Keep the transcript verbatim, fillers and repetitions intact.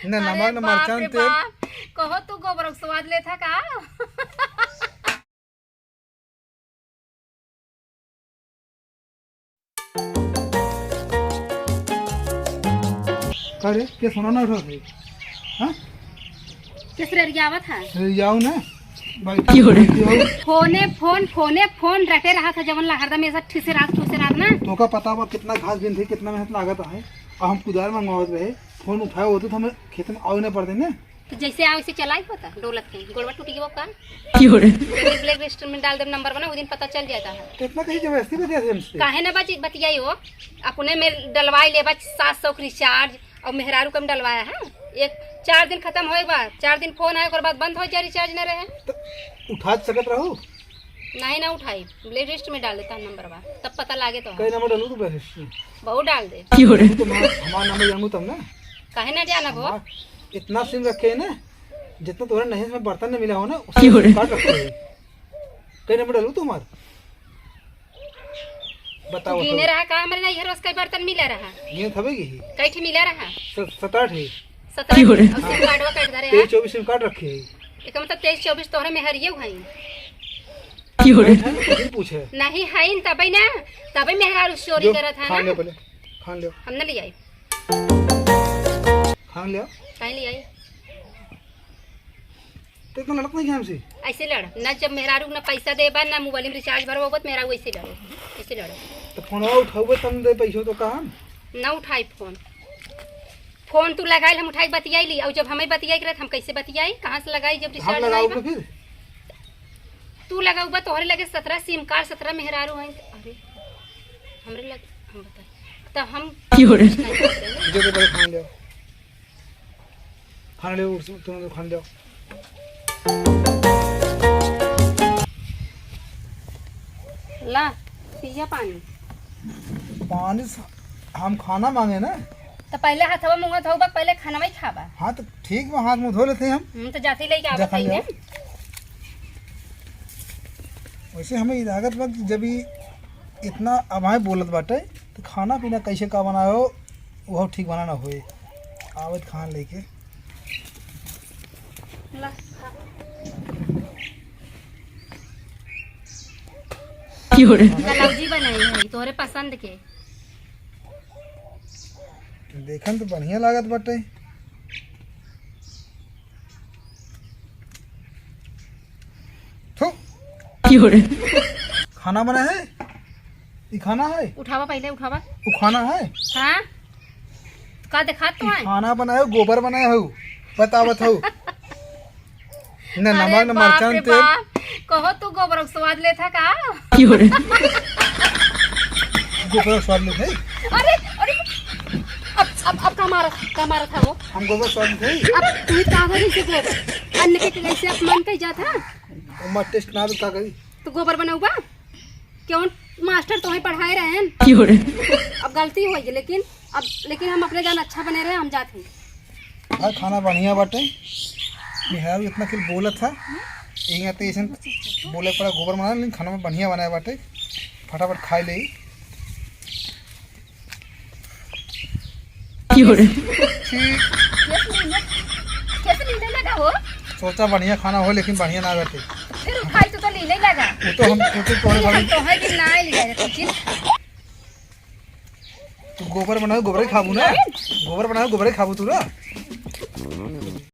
ना अरे नमक, ना बाप मरचां रे तेल। बाप, कहो तू गोबर के स्वाद लेथा का? का रे, के सोना ना उठा थे? हाँ? किस रे रियावत है? रियाऊ ना। क्यों रे? फोने फोन, फोने फोन रटे रहा था, जवन ला हरदम ऐसा ठिसे रात, ठुसे रात ना। तोका पता बा कितना घास बिन थे, कितना मेहनत लागत है। और हम कुदार मंगवावत रहे, फोन उठाए होते तो हमें खेत में आवे ना पड़ते ना। तो जैसे आओ, वैसे चलाई होता, डोलत है, गोड़वा टूट गया का? क्यों रे? तेरे black list में डाल दे नंबर बना, वो दिन पता चल जाता है। तो इतना कहीं जबरदस्ती बतिया थे हमसे? काहे ना बची, बतियाई हो, अपने में डलवाई ले बच सात सौ के recharge और मेहरारू कम डलवाया है। एक चार दिन खत्म होए के बाद, चार दिन फोन आए, ओकर बाद बंद हो जाए, recharge न रहे। तो उठा सकत रहू? नहीं ना उठाई, black list में डाल देता है नंबर बा, तब पता लागे तो। कई नंबर डालू तू black list में? बहुत डाल दे। क्यों रे? तो हमार, हमार नंबर जानू तब ना। काहे ना जानब हो? हमार इतना सिम रखे है ना, जितना तोहरे नहेस में बर्तन न मिला हो ना, उससे क्यों रे? काट रखे है। कई नंबर डालू तू हमार? बताओ तू गिने तो। रहा का हमरे ना, ये रोज कई बर्तन मिला रहा? गिने थबे की ही? कई ठे मिला रहा? स-, सत आठ है। सत्रह क्यों रे? और सिम कार्डवा काट धरे तेईस हैं। चौबीस सिम कार्ड रखे है। एक मतलब तेईस चौबीस तोहरे में हरिये भाई। क्यों रे? फिर पूछे। नहीं है इन तबे ना, तबे मेहरारू चोरी जो, करत है खान ना। ले पहले, खान ले। हम ना ले आई। खान ले। काहे ले आई? तो इतना लड़त नहीं है हमसे। ऐसे लड़, ना जब मेहरारू ना पैसा देबा, ना मोबाइल में recharge भरवाबा, तो मेहरारू ऐसे लड़ो, ऐसे लड़ो। तो फोनवा उठाउबे तब दे पैसो तो कहा हम? ना उठाई फोन। फोन तू लगाइल, हम उठाई बतियाई ली, और जब हमें बतियाई के रहत, हम कैसे बतियाई? कहाँ से लगाई जब हम recharge लगाओ नहीं बा? फिर? तू लगाउबा, तोहरे लगे सत्रह सिम कार्ड, सत्रह मेहरारू हैं। अरे, हमरे लगे, हम बताई। तो हम क्यों रे? नहीं करते हैं। जो तो पहले खान ले। खान ले, उठ, तुम तो खान ले। ला, पिया पानी। पानी स-, हम खाना मांगे ना। तो पहले हाथवा मुंह धोबा, पहले खाना ही खाबा। हाँ, तो ठीक बा, हाथ मुंह धो लेते हैं हम। हम तो जाते ही लेके जा, आवत खान हई ले। ना। वैसे हमें ई लागत बा कि जब ई इतना अबाए बोलत बाटे, तो खाना पीना कैसे का बनायो, वो ठीक बना ना होए। आवत खान लेके। ला, खा। क्यों रे? कलौजी बनाई है तोहरे पसंद के। देखन तो बढ़िया लागत बाटे। थू। क्यों रे? खाना बना है? ई खाना है? उठावा पहले, उठावा। उ खाना है? हाँ? का देखात तो ई है? खाना बनाए हो, गोबर बनाए हो? बतावत हो। न अरे नमक, न बाप मरचां रे तेल। बाप, कहो तू गोबर के स्वाद लेथा का? क्यों रे? गोबर के स्वाद लेथे? अरे, अरे, अब, अब, अब का मारा, का मारा था वो? हम गोबर स्वाद लेथे? अब तू ही कहा नहीं से गोबर, अन्न के कैसे अपमान कही जाता? हमार टेस्ट ना तो का करी? तो गोबर बनाऊबा? क्यों मास्टर तोहे पढ़ाए रहे हैं? क्यों रे? अब गलती हो गई, लेकिन अब, लेकिन हम अपने जान अच्छा बने रहे, हम जात हैं। भाई, खाना बढ़िया बाटे। मेहरारू इतना कुल बोलत था, यही आते ऐसे बोले पड़ा गोबर बना, लेकिन खाना में बढ़िया बनाया बाटे। फटाफट खाए ले। क्यों रे? कैसे नींदे, कैसे नींदे लगा हो? सोचा बढ़िया खाना हो, लेकिन बढ़िया ना बाटे। फिर उठाई तो, तो नींदे लगा। वो तो हम सोचे तो फिर हम तो है कि ना ले जाए, तो चिन। तू गोबर बनाओ, गोबर ही खाबू ना। गोबर बनाओ, गोबर ही खाबू तू ना।